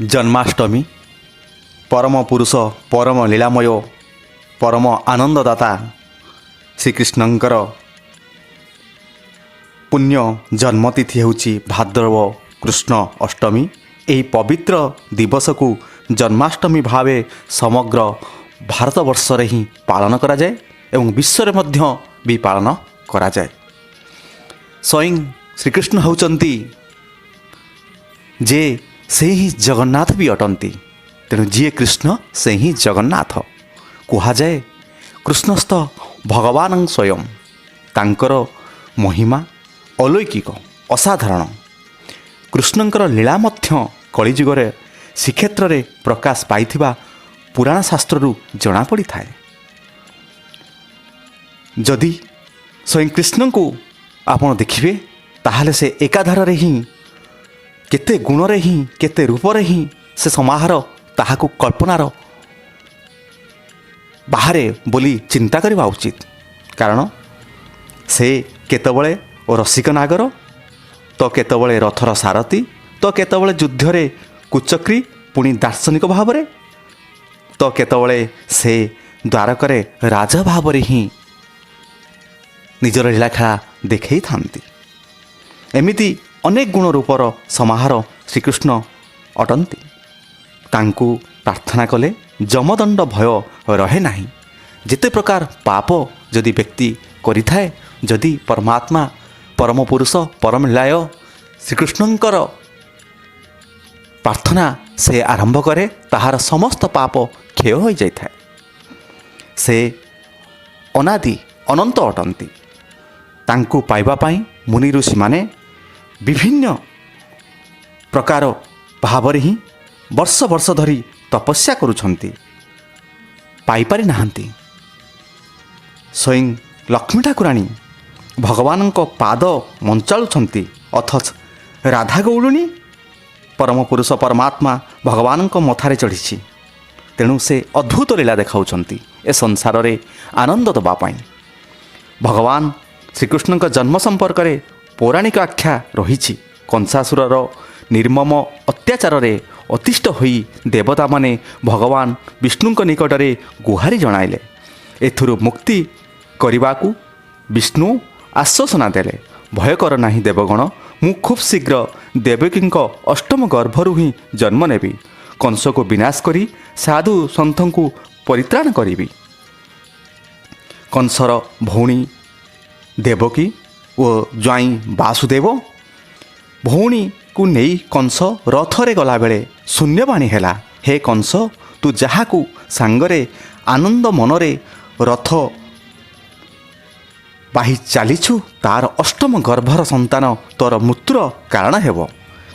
ଜନ୍ମାଷ୍ଟମୀ ପରମ ପୁରୁଷ, ପରମ ଲୀଳାମୟ, ପରମ ଆନନ୍ଦଦାତା ଶ୍ରୀକୃଷ୍ଣଙ୍କର ପୁଣ୍ୟ ଜନ୍ମତିଥି ହେଉଛି ଭାଦ୍ରବ କୃଷ୍ଣ ଅଷ୍ଟମୀ। ଏହି ପବିତ୍ର ଦିବସକୁ ଜନ୍ମାଷ୍ଟମୀ ଭାବେ ସମଗ୍ର ଭାରତବର୍ଷରେ ହିଁ ପାଳନ କରାଯାଏ ଏବଂ ବିଶ୍ୱରେ ମଧ୍ୟ ବି ପାଳନ କରାଯାଏ। ସ୍ୱୟଂ ଶ୍ରୀକୃଷ୍ଣ ହେଉଛନ୍ତି ଯେ ସେ ହିଁ ଜଗନ୍ନାଥ ବି ଅଟନ୍ତି। ତେଣୁ ଯିଏ କୃଷ୍ଣ, ସେ ହିଁ ଜଗନ୍ନାଥ। କୁହାଯାଏ, କୃଷ୍ଣସ୍ଥ ଭଗବାନ ସ୍ୱୟଂ। ତାଙ୍କର ମହିମା ଅଲୌକିକ, ଅସାଧାରଣ। କୃଷ୍ଣଙ୍କର ଲୀଳା ମଧ୍ୟ କଳିଯୁଗରେ ଶ୍ରୀକ୍ଷେତ୍ରରେ ପ୍ରକାଶ ପାଇଥିବା ପୁରାଣ ଶାସ୍ତ୍ରରୁ ଜଣାପଡ଼ିଥାଏ। ଯଦି ସ୍ୱୟଂ କୃଷ୍ଣଙ୍କୁ ଆପଣ ଦେଖିବେ, ତାହେଲେ ସେ ଏକାଧାରରେ ହିଁ କେତେ ଗୁଣରେ ହିଁ, କେତେ ରୂପରେ ହିଁ ସେ ସମାହାର, ତାହାକୁ କଳ୍ପନାର ବାହାରେ ବୋଲି ଚିନ୍ତା କରିବା ଉଚିତ। କାରଣ ସେ କେତେବେଳେ ରସିକ ନାଗର ତ କେତେବେଳେ ରଥର ସାରଥୀ ତ କେତେବେଳେ ଯୁଦ୍ଧରେ କୁଚକ୍ରୀ, ପୁଣି ଦାର୍ଶନିକ ଭାବରେ ତ କେତେବେଳେ ସେ ଦ୍ୱାରକାରେ ରାଜା ଭାବରେ ହିଁ ନିଜର ଲୀଳାଖେଳା ଦେଖେଇଥାନ୍ତି। ଏମିତି ଅନେକ ଗୁଣ ରୂପର ସମାହାର ଶ୍ରୀକୃଷ୍ଣ ଅଟନ୍ତି। ତାଙ୍କୁ ପ୍ରାର୍ଥନା କଲେ ଯମଦଣ୍ଡ ଭୟ ରହେ ନାହିଁ। ଯେତେ ପ୍ରକାର ପାପ ଯଦି ବ୍ୟକ୍ତି କରିଥାଏ, ଯଦି ପରମାତ୍ମା, ପରମ ପୁରୁଷ, ପରମ ଲୀଳାମୟ ଶ୍ରୀକୃଷ୍ଣଙ୍କର ପ୍ରାର୍ଥନା ସେ ଆରମ୍ଭ କରେ, ତାହାର ସମସ୍ତ ପାପ କ୍ଷୟ ହୋଇଯାଇଥାଏ। ସେ ଅନାଦି ଅନନ୍ତ ଅଟନ୍ତି। ତାଙ୍କୁ ପାଇବା ପାଇଁ ମୁନି ଋଷିମାନେ ବିଭିନ୍ନ ପ୍ରକାର ଭାବରେ ହିଁ ବର୍ଷ ବର୍ଷ ଧରି ତପସ୍ୟା କରୁଛନ୍ତି, ପାଇପାରି ନାହାନ୍ତି। ସ୍ୱୟଂ ଲକ୍ଷ୍ମୀ ଠାକୁରାଣୀ ଭଗବାନଙ୍କ ପାଦ ମଞ୍ଚାଳୁଛନ୍ତି, ଅଥଚ ରାଧା ଗଉଡ଼ୁଣୀ ପରମ ପୁରୁଷ ପରମାତ୍ମା ଭଗବାନଙ୍କ ମଥାରେ ଚଢ଼ିଛି। ତେଣୁ ସେ ଅଦ୍ଭୁତ ଲୀଳା ଦେଖାଉଛନ୍ତି ଏ ସଂସାରରେ ଆନନ୍ଦ ଦେବା ପାଇଁ। ଭଗବାନ ଶ୍ରୀକୃଷ୍ଣଙ୍କ ଜନ୍ମ ସମ୍ପର୍କରେ ପୌରାଣିକ ଆଖ୍ୟା ରହିଛି। କଂସାସୁରର ନିର୍ମମ ଅତ୍ୟାଚାରରେ ଅତିଷ୍ଠ ହୋଇ ଦେବତାମାନେ ଭଗବାନ ବିଷ୍ଣୁଙ୍କ ନିକଟରେ ଗୁହାରି ଜଣାଇଲେ। ଏଥିରୁ ମୁକ୍ତି କରିବାକୁ ବିଷ୍ଣୁ ଆଶ୍ୱାସନା ଦେଲେ, "ଭୟ କର ନାହିଁ ଦେବଗଣ, ମୁଁ ଖୁବ୍ ଶୀଘ୍ର ଦେବକୀଙ୍କ ଅଷ୍ଟମ ଗର୍ଭରୁ ହିଁ ଜନ୍ମ ନେବି। କଂସକୁ ବିନାଶ କରି ସାଧୁ ସନ୍ଥଙ୍କୁ ପରିତ୍ରାଣ କରିବି।" କଂସର ଭଉଣୀ ଦେବକୀ ଓ ଜ୍ୱାଇଁ ବାସୁଦେବ, ଭଉଣୀକୁ ନେଇ କଂସ ରଥରେ ଗଲାବେଳେ ଶୂନ୍ୟବାଣୀ ହେଲା, "ହେ କଂସ, ତୁ ଯାହାକୁ ସାଙ୍ଗରେ ଆନନ୍ଦ ମନରେ ରଥ ବାହି ଚାଲିଛୁ, ତାର ଅଷ୍ଟମ ଗର୍ଭର ସନ୍ତାନ ତୋର ମୃତ୍ୟୁର କାରଣ ହେବ।"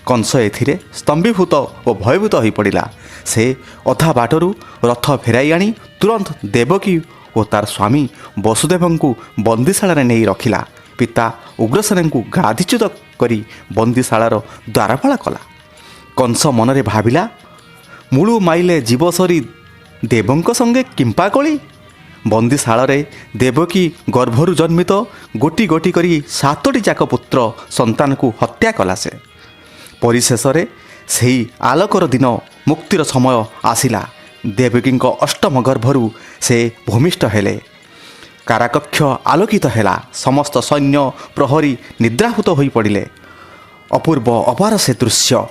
କଂସ ଏଥିରେ ସ୍ତମ୍ଭୀଭୂତ ଓ ଭୟଭୀତ ହୋଇପଡ଼ିଲା। ସେ ଅଧା ବାଟରୁ ରଥ ଫେରାଇ ଆଣି ତୁରନ୍ତ ଦେବକୀ ଓ ତାର ସ୍ୱାମୀ ବସୁଦେବଙ୍କୁ ବନ୍ଦିଶାଳାରେ ନେଇ ରଖିଲା। ପିତା ଉଗ୍ରସେନଙ୍କୁ ଗାଦିଚ୍ୟୁତ କରି ବନ୍ଦିଶାଳାର ଦ୍ୱାରପାଳ କଲା। କଂସ ମନରେ ଭାବିଲା, ମୂଳୁ ମାଇଲେ ଜୀବ ସରି, ଦେବଙ୍କ ସଙ୍ଗେ କିମ୍ପା କଳି। ବନ୍ଦିଶାଳରେ ଦେବକୀ ଗର୍ଭରୁ ଜନ୍ମିତ ଗୋଟି ଗୋଟି କରି ସାତୋଟି ଯାକ ପୁତ୍ର ସନ୍ତାନକୁ ହତ୍ୟା କଲା ସେ। ପରିଶେଷରେ ସେହି ଆଲୋକର ଦିନ, ମୁକ୍ତିର ସମୟ ଆସିଲା। ଦେବକୀଙ୍କ ଅଷ୍ଟମ ଗର୍ଭରୁ ସେ ଭୂମିଷ୍ଠ ହେଲେ। କାରାକକ୍ଷ ଆଲୋକିତ ହେଲା। ସମସ୍ତ ସୈନ୍ୟ ପ୍ରହରୀ ନିଦ୍ରାଭୂତ ହୋଇପଡ଼ିଲେ। ଅପୂର୍ବ ଅପାର ସେ ଦୃଶ୍ୟ,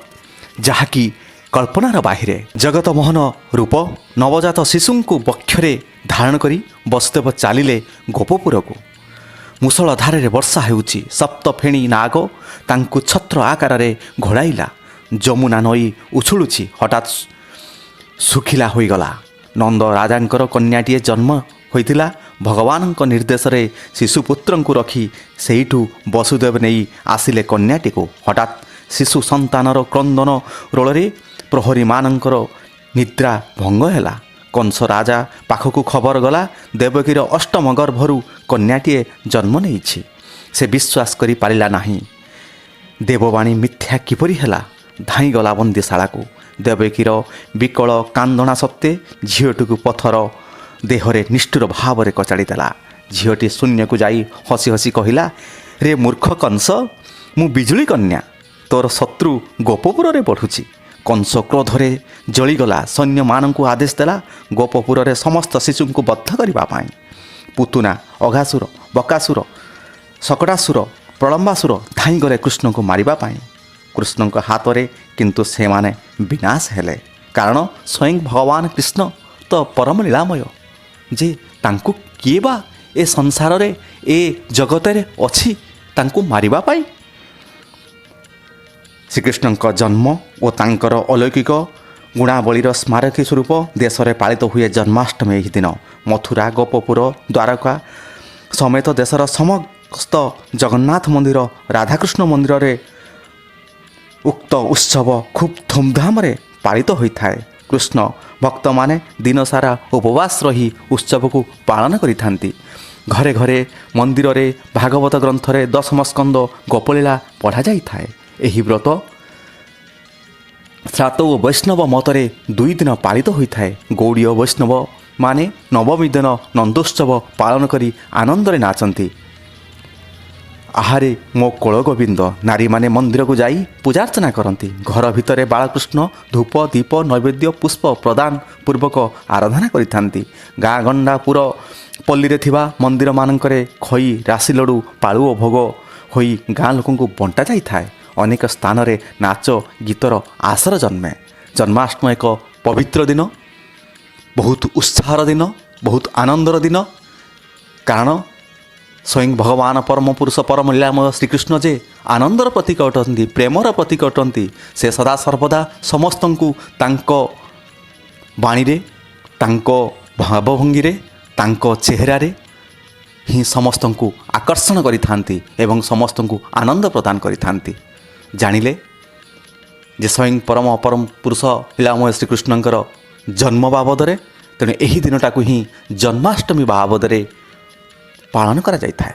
ଯାହାକି କଳ୍ପନାର ବାହିରେ। ଜଗତମୋହନ ରୂପ ନବଜାତ ଶିଶୁଙ୍କୁ ବକ୍ଷରେ ଧାରଣ କରି ବସୁଦେବ ଚାଲିଲେ ଗୋପପୁରକୁ। ମୂଷଳଧାରରେ ବର୍ଷା ହେଉଛି। ସପ୍ତଫେଣୀ ନାଗ ତାଙ୍କୁ ଛତ୍ର ଆକାରରେ ଘୋଡ଼ାଇଲା। ଯମୁନା ନଈ ଉଛୁଳୁଛି, ହଠାତ୍ ଶୁଖିଲା ହୋଇଗଲା। ନନ୍ଦ ରାଜାଙ୍କର କନ୍ୟାଟିଏ ଜନ୍ମ ହୋଇଥିଲା। ଭଗବାନଙ୍କ ନିର୍ଦ୍ଦେଶରେ ଶିଶୁପୁତ୍ରଙ୍କୁ ରଖି ସେଇଠୁ ବସୁଦେବ ନେଇ ଆସିଲେ କନ୍ୟାଟିକୁ। ହଠାତ୍ ଶିଶୁ ସନ୍ତାନର କ୍ରନ୍ଦନ ରୋଳରେ ପ୍ରହରୀମାନଙ୍କର ନିଦ୍ରା ଭଙ୍ଗ ହେଲା। କଂସ ରାଜା ପାଖକୁ ଖବର ଗଲା, ଦେବକୀର ଅଷ୍ଟମ ଗର୍ଭରୁ କନ୍ୟାଟିଏ ଜନ୍ମ ନେଇଛି। ସେ ବିଶ୍ୱାସ କରିପାରିଲା ନାହିଁ। ଦେବବାଣୀ ମିଥ୍ୟା କିପରି ହେଲା? ଧାଇଁଗଲା ବନ୍ଦିଶାଳାକୁ। ଦେବକୀର ବିକଳ କାନ୍ଦଣା ସତ୍ତ୍ୱେ ଝିଅଟିକୁ ପଥର ଦେହରେ ନିଷ୍ଠୁର ଭାବରେ କଚାଡ଼ି ଦେଲା। ଝିଅଟି ଶୂନ୍ୟକୁ ଯାଇ ହସି ହସି କହିଲା, "ରେ ମୂର୍ଖ କଂସ, ମୁଁ ବିଜୁଳି କନ୍ୟା। ତୋର ଶତ୍ରୁ ଗୋପପୁରରେ ବଢ଼ୁଛି। କଂସ କ୍ରୋଧରେ ଜଳିଗଲା। ସୈନ୍ୟମାନଙ୍କୁ ଆଦେଶ ଦେଲା ଗୋପପୁରରେ ସମସ୍ତ ଶିଶୁଙ୍କୁ ବଦ୍ଧ କରିବା ପାଇଁ। ପୁତୁନା, ଅଘାସୁର, ବକାସୁର, ଶକଟାସୁର, ପ୍ରଳମ୍ବାସୁର ଧାଇଁଗଲେ କୃଷ୍ଣଙ୍କୁ ମାରିବା ପାଇଁ। କୃଷ୍ଣଙ୍କ ହାତରେ କିନ୍ତୁ ସେମାନେ ବିନାଶ ହେଲେ, କାରଣ ସ୍ୱୟଂ ଭଗବାନ କୃଷ୍ଣ ତ ପରମ ଲୀଳାମୟ ଯେ ତାଙ୍କୁ କିଏ ବା ଏ ସଂସାରରେ, ଏ ଜଗତରେ ଅଛି ତାଙ୍କୁ ମାରିବା ପାଇଁ? ଶ୍ରୀକୃଷ୍ଣଙ୍କ ଜନ୍ମ ଓ ତାଙ୍କର ଅଲୌକିକ ଗୁଣାବଳୀର ସ୍ମାରକୀ ସ୍ୱରୂପ ଦେଶରେ ପାଳିତ ହୁଏ ଜନ୍ମାଷ୍ଟମୀ। ଏହି ଦିନ ମଥୁରା, ଗୋପପୁର, ଦ୍ୱାରକା ସମେତ ଦେଶର ସମସ୍ତ ଜଗନ୍ନାଥ ମନ୍ଦିର, ରାଧାକୃଷ୍ଣ ମନ୍ଦିରରେ ଉକ୍ତ ଉତ୍ସବ ଖୁବ୍ ଧୁମଧାମରେ ପାଳିତ ହୋଇଥାଏ। କୃଷ୍ଣ ଭକ୍ତମାନେ ଦିନସାରା ଉପବାସ ରହି ଉତ୍ସବକୁ ପାଳନ କରିଥାନ୍ତି। ଘରେ ଘରେ, ମନ୍ଦିରରେ ଭାଗବତ ଗ୍ରନ୍ଥରେ ଦଶମ ସ୍କନ୍ଦ ଗୋପଲୀଳା ପଢ଼ାଯାଇଥାଏ। ଏହି ବ୍ରତ ସ୍ମାର୍ତ୍ତ ଓ ବୈଷ୍ଣବ ମତରେ 2 ଦିନ ପାଳିତ ହୋଇଥାଏ। ଗୌଡ଼ୀୟ ବୈଷ୍ଣବ ମାନେ ନବମୀ ଦିନ ନନ୍ଦୋତ୍ସବ ପାଳନ କରି ଆନନ୍ଦରେ ନାଚନ୍ତି। ଆହାରେ ମୋ କୋଳ ଗୋବିନ୍ଦ। ନାରୀମାନେ ମନ୍ଦିରକୁ ଯାଇ ପୂଜାର୍ଚ୍ଚନା କରନ୍ତି। ଘର ଭିତରେ ବାଳକୃଷ୍ଣ ଧୂପ, ଦୀପ, ନୈବେଦ୍ୟ, ପୁଷ୍ପ ପ୍ରଦାନ ପୂର୍ବକ ଆରାଧନା କରିଥାନ୍ତି। ଗାଁ ଗଣ୍ଡା, ପୁର ପଲ୍ଲୀରେ ଥିବା ମନ୍ଦିରମାନଙ୍କରେ ଖଇ, ରାଶି ଲଡ଼ୁ, ପାଳୁଅ ଭୋଗ ହୋଇ ଗାଁ ଲୋକଙ୍କୁ ବଣ୍ଟା ଯାଇଥାଏ। ଅନେକ ସ୍ଥାନରେ ନାଚ ଗୀତର ଆସର ଜନ୍ମେ। ଜନ୍ମାଷ୍ଟମୀ ଏକ ପବିତ୍ର ଦିନ, ବହୁତ ଉତ୍ସାହର ଦିନ, ବହୁତ ଆନନ୍ଦର ଦିନ, କାରଣ ସ୍ୱୟଂ ଭଗବାନ ପରମ ପୁରୁଷ ପରମ ଲୀଳାମୟ ଶ୍ରୀକୃଷ୍ଣ ଯେ ଆନନ୍ଦର ପ୍ରତୀକ ଅଟନ୍ତି, ପ୍ରେମର ପ୍ରତୀକ ଅଟନ୍ତି। ସେ ସଦା ସର୍ବଦା ସମସ୍ତଙ୍କୁ ତାଙ୍କ ବାଣୀରେ, ତାଙ୍କ ଭାବଭଙ୍ଗୀରେ, ତାଙ୍କ ଚେହେରାରେ ହିଁ ସମସ୍ତଙ୍କୁ ଆକର୍ଷଣ କରିଥାନ୍ତି ଏବଂ ସମସ୍ତଙ୍କୁ ଆନନ୍ଦ ପ୍ରଦାନ କରିଥାନ୍ତି। ଜାଣିଲେ ଯେ ସ୍ୱୟଂ ପରମ ପରମ ପୁରୁଷ ଲୀଳାମୟ ଶ୍ରୀକୃଷ୍ଣଙ୍କର ଜନ୍ମ ବାବଦରେ। ତେଣୁ ଏହି ଦିନଟାକୁ ହିଁ ଜନ୍ମାଷ୍ଟମୀ ବାବଦରେ ପାଳନ କରାଯାଇଥାଏ।